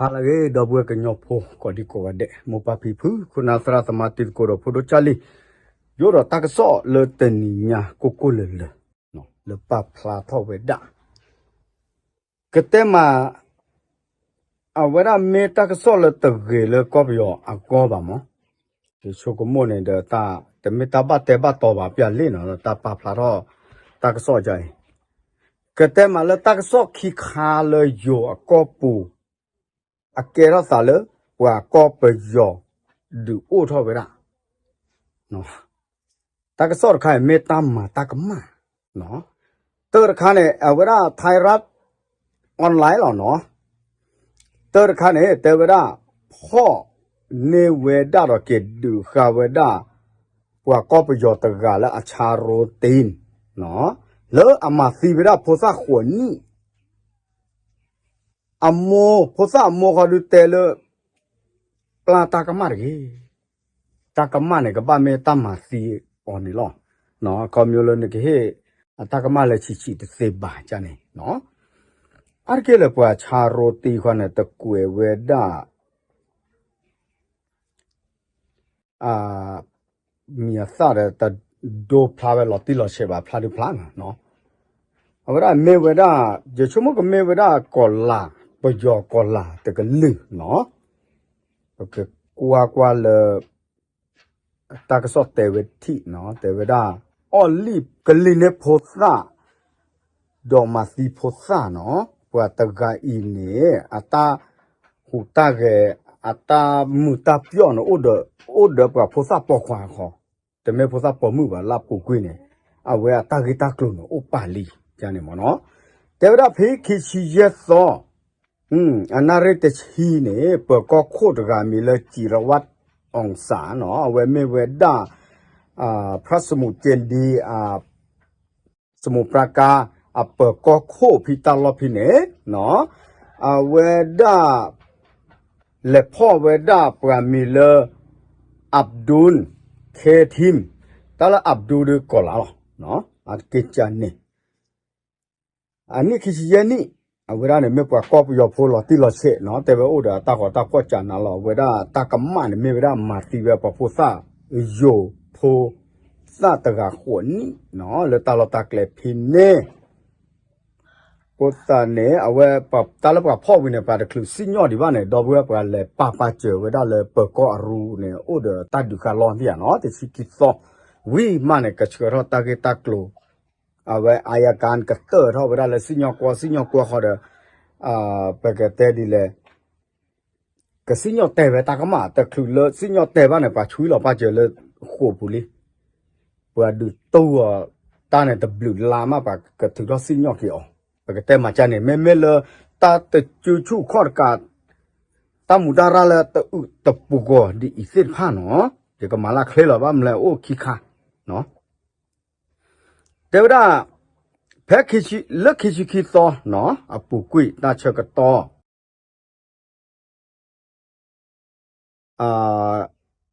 ဟါလၢအဂ့ၤ ဒီပုၢ်ဝဲၢ်ကညီဖိ ကိးဒံကိးဂၤဒဲး မိၢ်ပၢ်ဖံဖု ခိၣ်နၢ်သရၣ်သမါတံၤသကိးဒီးဖိဒိၣ်ကၢ်လံ, ယအိၣ်ဒီးတၢ်ကစီၣ်လၢတနံၤညါကိၢ်ကိၢ်လၢၤလၢၤ လၢပာ်ဖျါထီၣ်ဝဲဒၣ် ကတဲမး အဝဲဒၣ်မ့ၢ်တၢ်ကစီၣ်လၢတဂ့ၤလၢကီၢ်ပယီၤအဂီၢ်ဘၣ်မး, ယဆိကမိၣ်န့ၣ်ဒီး တမ့ၢ်တၢ်ဘၣ်တဲဘၣ်တီၤဘၣ်ပျၢ်လံနီၤ တၢ်ပာ်ဖျါထီၣ် တၢ်ကစီၣ်အံၤ, ကတဲမးလၢတၢ်ကစီၣ်ခံခါလၢယိၤအကီၢ်ပူၤ အကဲထီၣ်သးလၢ ပှၤကီၢ်ပယီၤ ဒုးအိၣ်ထီၣ်ဝဲဒၣ် တၢ်ကစီၣ်တခါအံၤမ့ၢ်တၢ်မၤတၢ်ကမၣ်, တၢ်တခါန့ၣ် အဝဲဒၣ် Thai Rat Online လီၤနီၤ, တၢ်တခါန့ၣ် တဲဝဲဒၣ် ဖီၣ်န့ၢ်ဝဲဒၣ်ဒီးက့ၤဒုးဃာ်ဝဲဒၣ် ပှၤကီၢ်ပယီၤတဂၤလၢအဆါရိတ့ လၢအမၤသံဝဲဒၣ်ဖိသၣ်ဃိးနံၣ် အမိၢ် ဖိသၣ်အမိၢ်ဃီဒုးတဲလၢ ပျၢ်တၢ်ကမၣ်တဂ့ၤ, တၢ်ကမၣ်န့ၣ် ကဘၣ်မ့ၢ်တၢ်မၤသံအီၤန့ၣ်လီၤ. ခီဖျိလၢနကဟ့ၣ်အတၢ်ကမၣ်လၢဆံးဆံးတသ့ဘၣ်န့ၣ်, အါတက့ၢ်လၢပှၤဆါရိတ့ဃီန့ၣ် တကွဲးဝဲဒၣ် မံၤအသၣ်ဒီးတဒိဖျါဝဲလီၤတံၢ်လီၤဆဲးဘၣ်ဖျါဒုဖျါနီၤ, အဝဲဒၣ်မ့ၢ်ဝဲဒၣ် ယဆိကမိၣ်ကမ့ၢ်ဝဲဒၣ်ကီၤလၤ ပယီၤကီၤလၤတကလုာ်နီၤ, ပကကွၢ်ကွၢ်လၢ တၢ်ကစီၣ်တဲဝဲထံၣ်နီၤ တဲဝဲဒၣ် အီၣ်လံၣ်ကလံၤန့ၢ်ဖိသၣ် ဒီးမၤသံဖိသၣ်နီၤ, ပှၤတဂၤအံၤန့ၣ် အတၢ်ဟူးတၢ်ဂဲၤ အတၢ်မုာ်တၢ်ပျီၣ်န့ၣ် အိၣ်ဒီးပှၤဖိသၣ်ပိာ်ခွါဃီ, တမ့ၢ်ဖိသၣ်ပိာ်မုၣ်ဘၣ် လၢအပူၤကွံာ်န့ၣ် အဝဲအတၢ်ဂ့ၢ်တၢ်ကျိၤန့ၣ် အိၣ်ပာ်လံန့ၣ်မ့ၢ်နီၤ, တဲဝဲဒၣ်ဖဲခံဆံယဲၢ်သီ အနၣ်ရံၣ်တဆံန့ၣ် ပၢၤကီၢ်ခိၣ်တဂၤမံၤလၢ ကံရဝၣ်အီၣ်စၣ်နီၤ အဝဲမ့ၢ်ဝဲဒၣ် ဖရၣ်စမူးကၠ့ဒံ စမူးပြၣ်ကါ အပၢၤကီၢ်ခိၣ်ဖံတၢ်လီၢ်ဖံန့ၣ် အဝဲဒၣ် လဲၤဖီၣ်ဝဲဒၣ်ပှၤမံၤလၢ အဘ်ဒူ ခဲထံမ်, တၢ်လၢအဘ်ဒူဒီးကီၤလၤလီၤ, အက့ၢ်ကန့ၣ် အနံၣ်ခံဆံယဲၢ်နံၣ် အဝဲဒၣ်န့ၣ် မ့ၢ်ပှၤကီၢ်ပယီၤဖိလီၤတံၢ်လီၤဆဲးနီၤ တဲဝဲအိၣ်ဒီးအတၢ်ဂီၤတၢ်ဖီၣ်ကၠးနၤလီၤ အဝဲဒၣ်တၢ်ကမၣ်န့ၣ် မ့ၢ်ဝဲဒၣ်မၤသံဝဲပှၤဖိသၣ် ယိၤဖိသၣ်တဂၤဃိးနံၣ်နီၤ လၢတၢ်လီၢ်တၢ်ကျဲဖဲန့ၣ် အဃိသတးန့ၣ် အဝဲတၢ်လၢပှၤဖီၣ်ဝံၤန့ၣ် ပှၤတချုးစံၣ်ညီၣ်ဒံးဘၣ်န့ၣ် ဒီပုၢ်ဝဲၢ်ပှၤလဲၤပာ်ပာ်စၢၤဝဲဒၣ်လၢပၢၤကီၢ်အရူန့ၣ် အိၣ်ဒီးတၢ်ဒုးဃာ်လီၢ်သ့ၣ်ဧါနီၤ တဆံခံသီ ဝံၤမးန့ၣ် ကဆှၢထီၣ်တၢ်ဂ့ၢ်တၢ်ကျိၤ အဝဲအယကါကတၢၢ်ထီၣ်ဝဲဒၣ်လၢစံၣ်ညီၣ်ကွီၢ် စံၣ်ညီၣ်ကွီၢ်ဃီဒီး ပကတဲဒ်လဲၣ် ကစံၣ်ညီၣ်တဲာ်ဝဲတၢ်ကမၣ် တချုးလၢစံၣ်ညီၣ်တဲာ်ဘၣ်န့ၣ် ပှၤဆှံလီၤပာ်စၢၤလၢဃိာ်ပူၤလံ ပှၤဒုးတူၢ်အီၤတၢ်န့ၣ် တဘျုးလါမး ပှၤကထုးထီၣ်စံၣ်ညီၣ်က့ၤအီၤ ပကတဲမၤကၢ်န့ၣ် မ့မ့ၢ်လၢတၢ်တစုဆူၣ်ခီၣ်တကး တၢ်မူးတၢ်ရၢ်လၢတအုးတပူၤဂီၤဒ်အံၤသ့ၣ်တဖၣ်နီၤ ယကမၤလၢချ့လီၤဘၣ်မလဲၣ်အိၣ်ခံခါ တဲဝဲဒၣ် ဖဲလၢခံဆံခံသီနီၤ အပူၤကွံာ်တၢ်ဆၢကတီၢ်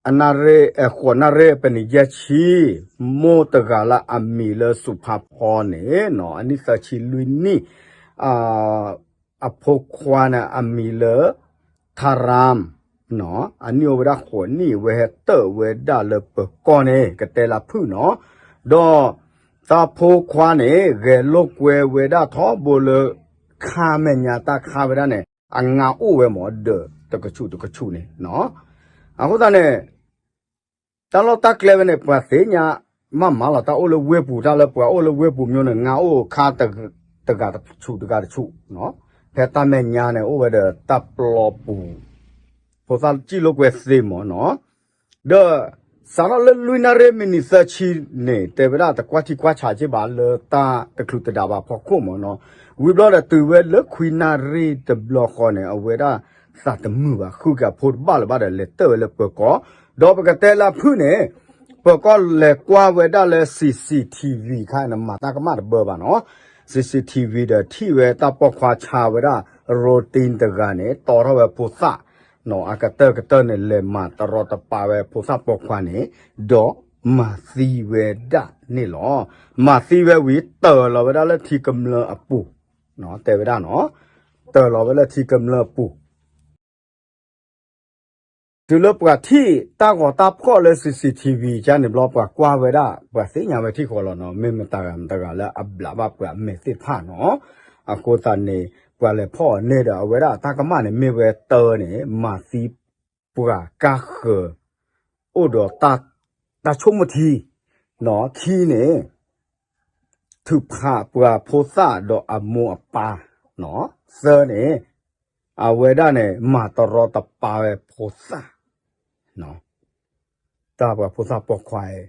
အနၣ်ရ့ၣ် ဃိးနၣ်ရ့ၣ်ပနံးယဲၢ်ဆံ မိၢ်တဂၤလၢအမံၤလၢစူးဖါဖီန့ၣ် အနံၣ်သၢဆံလွံၢ်နံၣ် အဖိခွါန့ၣ် အမံၤလၢ ထါရၣ် အနံၣ်အိၣ်ဝဲဒၣ်ဃိးနံၣ် အဝဲဟဲတၢၢ်ဝဲဒၣ်လၢပၢၤကီၢ်န့ၣ် ကတဲလၢဖုၣ်နီၤ ဒီးတၢ်ဖိခွါန့ၣ် ဂဲၤလိာ်ကွဲဝဲဒၣ်ထီဘိလၢ ခါမဲာ်ညါတၢ်ခါဝဲဒၣ်န့ၣ် အငါအိၣ်ဝဲမးဒီးတကဆူးတကဆူးန့ၣ် အဃိသတးန့ၣ် တၢ်လီၢ်တၢ်ကျဲဝဲန့ၣ် ပှၤသ့ၣ်ညါ မးမးလီၤ တၢ်အိၣ်လၢဝ့ၢ်ပူၤ တၢ်လၢပှၤအိၣ်လၢဝ့ၢ်ပူၤမ့ၢ်န့ၣ် ငါအိၣ်ခါတဂၤတဆူးတဂၤတဆူး ဖဲတၢ်မဲာ်ညါန့ၣ် အိၣ်ဝဲဒီးတၢ်ပျီပူၤ ဖိသၣ်စံၣ်လိာ်ကွဲသ့မးနီၤ ဒီး စးထီၣ်လၢလွံၢ်နၣ်ရ့ၣ်မံးနံးသၢဆံန့ၣ် တဲဝဲဒၣ်တကွၢ်ထံကွၢ်ဆးက့ဘၣ်လၢတၢ်တချုးတဒါဘၣ်ဖီခိၣ်မးနီၤ ဝံၤဘျီဒီးတုၤဝဲလၢခွံနၣ်ရ့ၣ်တဘျီဃီန့ၣ် အဝဲဒၣ်သးတမုာ်ဘၣ် ဃုက့ၤအဖိတဘၣ်လၢၤဘၣ်ဒီး လဲၤတၢၢ်ဝဲလၢပၢၤကီၢ် ဒီးပကတဲလၢဖုၣ်န့ၣ် ပၢၤကီၢ်လဲၤကွၢ်ဝဲဒၣ်လၢ CCTV ခါန့ၣ် မၤတၢ်ကမၣ်တဘၢဘၣ်နီၤ CCTV ဒီးထံၣ်ဝဲတၢ်ပိာ်ခွါဆါဝဲဒၣ် ရိတ့တဂၤန့ၣ် တီထီၣ်ဝဲဖိသၣ် နီၤ အကတၢၢ်ကတၢၢ်န့ၣ် လဲၤမၤတရီတပါဝဲဖိသၣ်ပိာ်ခွါန့ၣ် ဒီးမၤသံဝဲဒၣ်န့ၣ်လီၤ. မၤသံဝဲဝံၤ တၢၢ်လီၤဝဲဒၣ်လၢထံကမျၢၢ်အပူၤ တဲဝဲဒၣ်နီၤ တၢၢ်လီၤဝဲလၢထံကမျၢၢ်အပူၤ တုၤလၢပှၤထံၣ်တၢ်ဂီၤတၢ်ဖှီၣ်လၢ C C T V ကန့ၣ်ဘျီ ပှၤကွၢ်ဝဲဒၣ် ပှၤသ့ၣ်ညါဝဲထံၣ်ဃီလီၤနီၤ, မ့ၢ်မတၤဂၤမတၤဂၤလၢအဘျးဘၣ်ပှၤမဲာ်သ့ၣ်တဖၣ်နီၤ. အဃိသတးန့ၣ် ပှၤလဲၤဖီၣ်အီၤန့ၢ်ဒီး အဝဲဒၣ်တၢ်ကမၣ်န့ၣ် မ့ၢ်ဝဲတၢန့ၣ် မၤသံပှၤကါဃၢၤ အိၣ်ဒီးတၢ်ဆိကမိၣ်ထံ, ခံန့ၣ် ထုးဖးပှၤဖိသၣ်ဒီးအမိၢ်အပၢ်, သၢန့ၣ် အဝဲဒၣ်န့ၣ် မၤတရီတပါဝဲဖိသၣ်, တၢ်ပှၤဖိသၣ်ပိာ်ခွါအံၤ,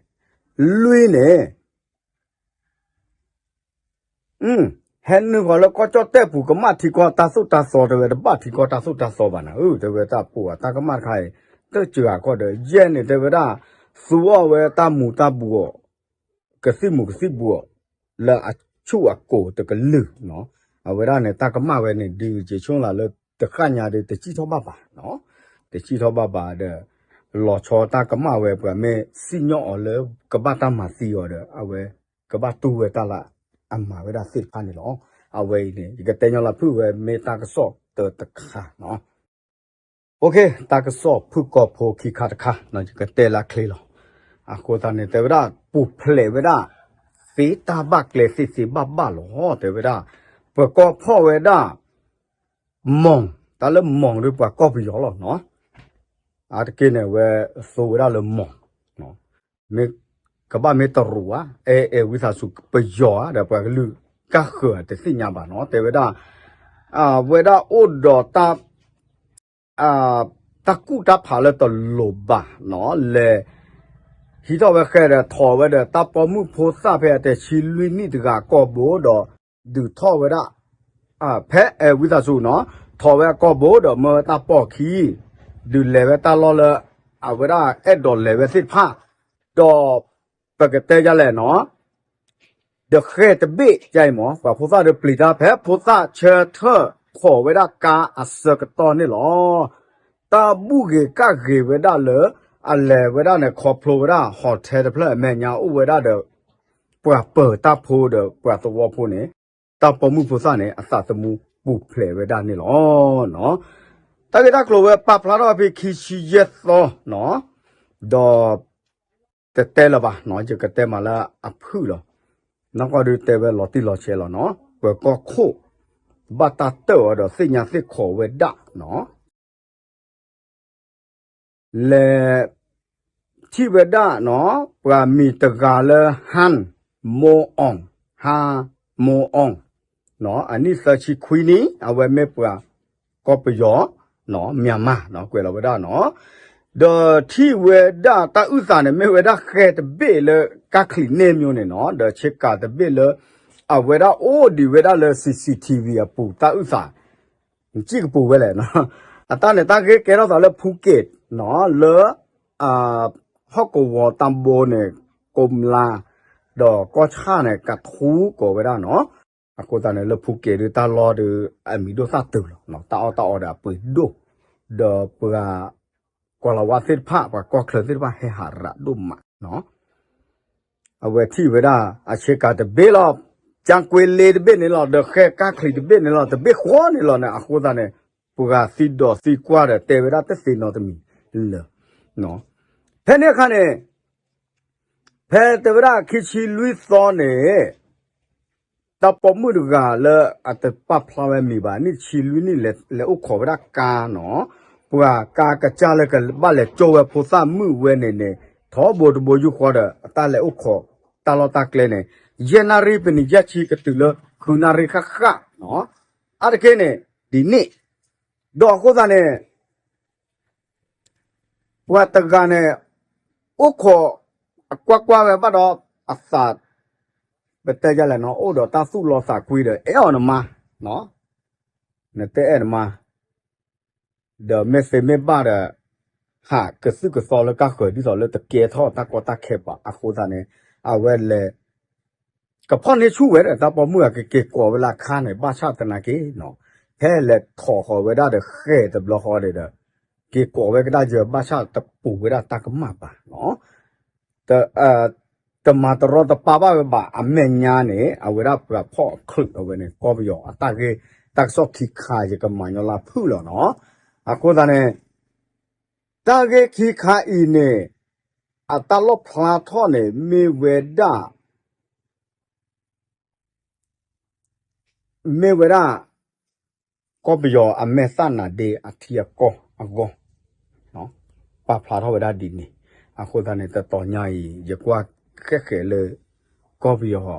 လွံၢ်န့ၣ် ဟဲနုာ်ဃီၤလၢကီၢ်ကၠီၣ်တဲၣ်ပူၤ ကမၣ်ထံကီၢ်တၢ်သိၣ်တၢ်သီ တဲဝဲတဘၣ်ထံကီၢ်တၢ်သိၣ်တၢ်သီဘၣ်နၤ, တဲဝဲတၢ်ပိာ်အတၢ်ကမၣ်တခါအံၤ တစှၤကီၢ်ဒီး ယဲၢ်န့ၣ် တဲဝဲဒၣ် သူအီၣ်ဝဲတၢ်မူၤတၢ်ဘှီး ကသံၣ်မူၤကသံၣ်ဘှီး လၢအဆူၣ်အကိၤတကလုာ်နီၤ, အဝဲဒၣ်န့ၣ် တၢ်ကမၣ်ဝဲန့ၣ် ဒုးက့ၤဆိလၢတဃၣ်ညါဒီး တစံၣ်ထီၣ်ဘၣ်ဘၣ်နီၤ, တစံၣ်ထီၣ်ဘၣ်ဘၣ်ဒီး လီၤဆီတၢ်ကမၣ်ဝဲ ပှၤမ့ၢ်စံၣ်ညီၣ်အီၤလၢကဘၣ်တၢ်မၤသံအီၤဒီး အဝဲကဘၣ်တူၢ်ဝဲတၢ်လၢအမၤဝဲဒၣ်သ့ၣ်တဖၣ်န့ၣ်လီၤ. အဝဲအံၤန့ၣ် ယကတဲညီလၢဖုၣ်ဝဲ မ့ၢ်တၢ်ကစီၣ်တၢတခါနီၤ. တၢ်ကစီၣ်ဖုၣ်ကိာ်ဖိခံခါတခါ ယကတဲလၢချ့လီၤ. အဃိသတးန့ၣ် တဲဝဲဒၣ် ပူၤဖျဲးဝဲဒၣ် သ့တၢ်ဘၣ်ကျဲသ့သ့ဘၣ်ဘၣ်လီၤ. တဲဝဲဒၣ် ပကီၢ်ဖီၣ်ဝဲဒၣ် မီၢ်, တၢ်လၢမီၢ်ဒီးပှၤကီၢ်ပယီၤလီၤနီၤ. အါတက့ၢ်န့ၣ် အဝဲသိဝဲဒၣ်လၢမီၢ်, မ့ၢ်ကဘၣ်မ့ၢ်တရူးဧါ, အဲ အဲ ဝံသးစူၤ ပယီၤဧါ ဒီးပှၤကလုာ်ကါဃၢၤတသ့ၣ်ညါဘၣ်နီၤ. တဲဝဲဒၣ် အဝဲဒၣ်အိၣ်ဒီးတၢ် တၢ်ကူၣ်တၢ်ဖးလၢတလိၤဘၣ်နီၤ, လဲၤ ဟံးထီၣ်ဝဲဃဲဒီး ထီၣ်ဝဲဒီး တၢ်ပိာ်မုၣ်ဖိသၣ်ဖဲအတဲာ်ဆံလွံၢ်နံၣ်တဂၤအကိာ်ဘိဒီး ဒုးထီၣ်ဝဲဒၣ် ဖဲအဲ ဝံသးစူၤနီၤ, ထီၣ်ဝဲအကိာ်ဘိဒီး မၢဝဲတၢ်ပိာ်ခံ, ဒုးလဲၤဝဲတၢ်လီၢ်လၢ အဝဲဒၣ်အဲၣ်ဒိးလဲၤဝဲသ့ၣ်တဖၣ်, ဒီး ပကတဲယလဲၣ်နီၤ ဒီးဃဲၢ်တဘ့ၣ်ယအံၤမး ပှၤဖိသၣ်ဒီးပျံၤတၢ်ဖဲဖိသၣ်ဆၢထၢၣ်ခိးဝဲဒၣ်ကါအဆၢကတီၢ်န့ၣ်လီၤ. တၢ်ဘူၣ်ဂ့ၤကၣ်ဂ့ၤဝဲဒၣ်လၢ အလဲၤဝဲဒၣ်န့ၣ် ခီဖျိဝဲဒၣ် hotel တဖျၢၣ်အမဲာ်ညါအိၣ်ဝဲဒၣ်ဒီး ပှၤပၢၤတၢ်ဖိဒီးပှၤသဝီဖိန့ၣ် တၢ်ပိာ်မုၣ်ဖိသၣ်န့ၣ် အသးသမူပူၤဖျဲးဝဲဒၣ်န့ၣ်လီၤ. တၢ်ဂ့ၢ်တၢ်ကျိၤဝဲပာ်ဖျါထီၣ်ဖဲခံဆံယဲၢ်သီနီၤ, ဒီး တတဲလၢၤဘၣ်နီၤ, ယကတဲမးလၢအဖုၣ်လီၤ. နီၢ်ကီၢ်ဒုးတဲဝဲလီၤတံၢ်လီၤဆဲးလီၤနီၤ, ပၢၤကီၢ်ခိၣ် ဘၣ်တၢ်တၢၣ်အီၤဒီးသ့ၣ်ညါသ့ၣ်ခိးဝဲဒၣ်နီၤ လဲၤထံၣ်ဝဲဒၣ်နီၤ, ပှၤမံၤတဂၤလၢ ဟၣ်မိၢ်အီၣ်, ဟၣ်မိၢ်အီၣ်, အနံၣ်သၢဆံခွံနံၣ်, အဝဲမ့ၢ်ပှၤကီၢ်ပယီၤ, မၠၣ်မၢ်, ကွဲးလီၤဝဲဒၣ်နီၤ. ဒီးထံၣ်ဝဲဒၣ်တၢ်အုၣ်သးန့ၣ် မ့ၢ်ဝဲဒၣ်ဃဲတဘ့ၣ်လၢကါချံးန့ၣ်မၠိန့ၣ်နီၤ, ဒီးဆ့ကၤတဘ့ၣ်လၢ အဝဲဒၣ်အိၣ်ဒံးဝဲဒၣ်လၢ C C T V အပူၤ တၢ်အုၣ်သး စံၣ်ကပူၤဝဲလဲၣ်နီၤ, အတၢ်န့ၣ် တၢ်ဂ့ၢ်ကဲထီၣ်သးလၢဖူက့းနီၤ, လၢ ဟီၣ်ကဝီၤတၢ်ဘိန့ၣ် ကိးမလါ, ဒီးကီၢ်ဆၣ်န့ၣ် ကထူကိးဝဲဒၣ်နီၤ. အဃိသတးန့ၣ် လၢဖူက့းဒုးတၢ်လီၢ်ဒုး အမံၤဒိၣ်သၣ်တုၤလီၤ, တၢ်အီၣ်တၢ်အီဒီးအပှ့ၤဒိၣ်, ဒီးပှၤ ကီၤလၤဝါသ့ၣ်တဖၣ် ပှၤကီၢ်ချၢသ့ၣ်တဖၣ်ဟဲဟးရးဒိၣ်မးနီၤ. အဝဲထံၣ်ဝဲဒၣ် အဆ့ကၤတဘ့ၣ်လီၤ, ကၠါကွ့လ့တဘ့ၣ်န့ၣ်လီၤ, ဒီးဃဲကါချံးတဘ့ၣ်န့ၣ်လီၤ, တဘ့ၣ်ဃီန့ၣ်လီၤန့ၣ်, အဃိသတးန့ၣ် ပှၤသံဒိးသံကွၢ်ဒီးတဲဝဲဒၣ်တသ့နီတမံၤလၢၤ. ဖဲန့ၣ်အခါန့ၣ် ဖဲတဲဝဲဒၣ်ခံဆံလွံၢ်သီန့ၣ် တၢ်ပိာ်မုၣ်တဂၤလၢအတပာ်ဖျါဝဲမံၤဘၣ် နံၣ်ဆံလွံၢ်နံၣ် လဲၤအိၣ်ခိးဝဲဒၣ်ကါနီၤ, ပှၤကါကစၢ်လၢကဘၣ်လဲၤကၠိဝဲဖိသၣ်မုၣ်ဝဲန့ၣ်န့ၣ် ထီဘိတဘိယူၢ်ဃီဒီး အတၢ်လဲၤအိၣ်ခိးတၢ်လီၢ်တၢ်ကျဲန့ၣ် ယဲၢ်နၣ်ရံၣ်ပနံးယဲၢ်ဆံကတုၤလၢ ဃုနၣ်ရံၣ်ဃၣ်ဃၣ်နီၤ, အါတက့ၢ်န့ၣ် ဒ်န့ၣ်, ဒီးအဃိသတးန့ၣ် ပှၤတဂၤန့ၣ် အိၣ်ခိး အကွၢ်ကွၢ်ဝဲဘၣ်ဒီး အသး ပတဲယလဲၣ်နီၤ အိၣ်ဒီးတၢ်သူၣ်လီသးကွံဒီး အဲၣ်အီၤနမါ, နတအဲၣ်နမါ, ဒီးမ့ၢ်သ့မ့ၢ်ဘၣ်ဒီး ဟးကသုၣ်ကသီလၢကါဃၢၤ ဒ်သိးလၢတကဲထီၣ်တၢ်ကီတၢ်ခဲဘၣ် အဃိသတးန့ၣ် အဝဲလဲၤ ကဖီၣ်န့ၢ်ဆူၣ်ဝဲဒီး တၢ်ပိာ်မုၣ်အကက့ၤကိးဝဲလၢအခါန့ၣ် ဘၣ်ဆၣ်သနာ်က့နီၤ, ဖဲလဲၤထီၣ်ဃီၤဝဲဒၣ်ဒီးဃဲၢ်တဘျီဃီဒီး က့ၤကိးဝဲကဒါယၢၤ ဘၣ်ဆၣ်တပူၤဝဲဒၣ်တၢ်ကမၣ်ဘၣ်နီၤ, တမၤတရီတပါဘၣ်ဝဲဘၣ် အမဲာ်ညါန့ၣ် အဝဲဒၣ်ပှၤဖီၣ်ချုးအဝဲန့ၣ် ကီၢ်ပယီၤအတၢ်ဂ့ၢ် တၢ်ကစီၣ်ခံခါ ယကမၤညီလၢဖုၣ်လီၤနီၤ, အဃိသတးန့ၣ် တၢ်ဂ့ၢ်ခံခါအံၤန့ၣ် အတၢ်လီၣ်ဖျါထီၣ်န့ၣ် မ့ၢ်ဝဲဒၣ် မ့ၢ်ဝဲဒၣ် ကီၢ်ပယီၤအမဲာ်သၣ်နၤဒ့အထံအကီၢ်အဂီၢ် ပာ်ဖျါထီၣ်ဝဲဒၣ်ဒ်န့ၣ်. အဃိသတးန့ၣ် တတီၤညါအံၤ ယကွၢ်ဃဲးဃဲးလၢ ကီၢ်ပယီၤ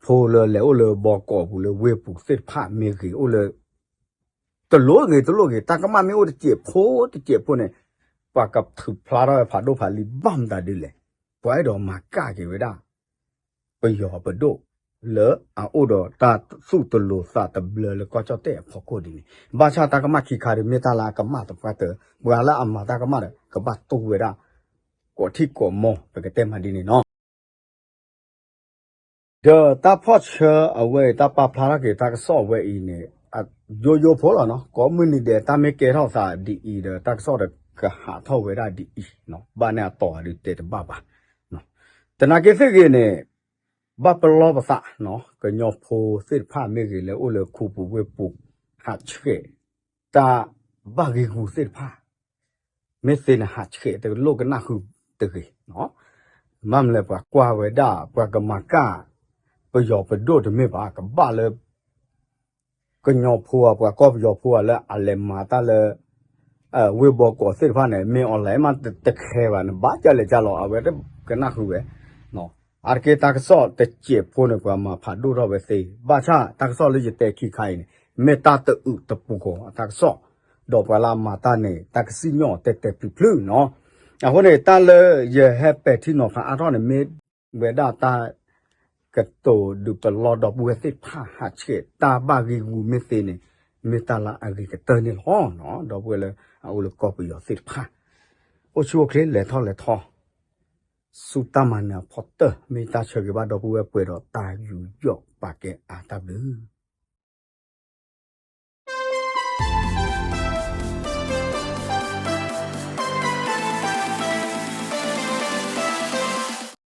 ဖိလၢလဲၤအိၣ်လၢဘီကီးပူၤလၢဝ့ၢ်ပူၤသ့ၣ်တဖၣ်မ့ၢ်ဂ့ၤ အိၣ်လၢ တလိၣ်ဂ့ၤတလိၣ်ဂ့ၤ တၢ်ကမၣ်မ့ၢ်အိၣ်တစဲးဖိတစဲးဖိန့ၣ် ပှၤကထုးဖျါထီၣ်ဝဲဖးဒိၣ်ဖးလံၤဘၣ်မတၤဒ်လဲၣ်. ပှၤအဲၣ်ဒိးမၤကၣ်က့ၤဝဲဒၣ် ပယီၤပဒိၣ် လၢအအိၣ်ဒီးတၢ်သူၣ်တလိၤသးတဘျၢလၢကီၢ်ကၠီၣ်တဲၣ်အဖီခိၣ်ဒ်န့ၣ်. ဘၣ်ဆၣ်တၢ်ကမၣ်ခံခါဒီး မ့ၢ်တၢ်လၢအကမၣ်သပှၢ်တၢၢ် ပှၤလၢအမၤတၢ်ကမၣ်ဒီး ကဘၣ်တူၢ်ဝဲဒၣ် ကိးထံၣ်ကိးမီၤ ပကတဲမးဒ်န့ၣ်နီၤ. ဒီးတၢ်ဖီၣ်ဆၢအဝဲအံၤ တၢ်ပာ်ဖျါထီၣ်က့ၤတၢ်ကစီၣ်အဝဲအံၤန့ၣ် ယိယိဖိလီၤနီၤ. ကိးမုၢ်နံၤဒဲး တၢ်မ့ၢ်ကဲထီၣ်သးဒ်အံၤဒီး တၢ်ကစီၣ်ဒီးကဟးထီၣ်ဝဲဒၣ်ဒ်အံၤနီၤ. ဘၣ်န့ၣ်အတီၤအဒုးတဲတဘၣ်ဘၣ်. သနာ်က့သ့ၣ်ဂ့ၤန့ၣ် ဘၣ်ပလီၢ်ပသးနီၤ. ကညီဖိသ့ၣ်တဖၣ်မ့ၢ်ဂ့ၤ လၢအိၣ်လၢခူပူၤဝ့ၢ်ပူၤ ဟးဆှဲး တၢ်ဘၣ်ဂ့ၢ်ဂူၤသ့ၣ်တဖၣ် မ့ၢ်သ့န့ၣ် ဟးဆှဲးတလိၣ်ကနၣ်ဃုာ်တဂ့ၤနီၤ. မ့ၢ်မနုၤလဲၣ် ပှၤကွၢ်ဝဲဒၣ် ပှၤကမၤကၣ် ပယီၤပဒိၣ်တမ့ၢ်ဘၣ်, ကဘၣ်လၢ ကညီဖိဧါ ပှၤကီၢ်ပယီၤဖိဧါ လၢအလဲၤမၤတၢ်လၢ ဝ့ၢ်ဘီကီးသ့ၣ်တဖၣ်န့ၣ် မ့ၢ်အီၤလဲၤမးတခဲဘၣ်န့ၣ် ဘၣ်ကလဲၤကလီၤ အဝဲတကနၣ်ဃုာ်ဝဲ အါတက့ၢ်တၢ်ကစီၣ်တစဲးဖိန့ၣ် ပှၤမၤဖးဒိၣ်ထီၣ်ဝဲသ့, ဘၣ်ဆၣ်တၢ်ကစီၣ်လၢယတဲခံခါအံၤန့ၣ် မ့ၢ်တၢ်တအုးတပူၤဃီအတၢ်ကစီၣ်, ဒီးပှၤလၢအမၤတၢ်န့ၣ် တၢ်ကစံၣ်ညီၣ်တဲာ်တဲာ်ဖျုးဖျုးနီၤ. အဃိန့ၣ် တၢ်လၢယဟဲပဲာ်ထံနီၤဖးအါထီၣ်န့ၣ် မ့ၢ်ဝဲဒၣ်တၢ်ကတိၤဒုးပလီၢ်ဒီပုၢ်ဝဲၢ်သ့ၣ်တဖၣ် ဟးဆှဲးတၢ်ဘၣ်ဂ့ၢ်ဂူၤမ့ၢ်သ့န့ၣ် မ့ၢ်တၢ်လၢအဂ့ၤကတၢၢ်န့ၣ်လီၤ. ဒီပုၢ်ဝဲၢ်လၢအအိၣ်လၢကီၢ်ပယီၤသ့ၣ်တဖၣ် အိၣ်ဆူၣ်အိၣ်ချ့လဲၤထီၣ်လဲၤထီ ဆူတၢ်မၤနၢၤအဖီတၢၢ် မ့ၢ်တၢ်ဆၢဂ့ၤဘၣ်ဒီပုၢ်ဝဲၢ်ပှဲၤဒီးတၢ်ယူးယီၣ်ပာ်ကဲအါတၢ်ဘျုး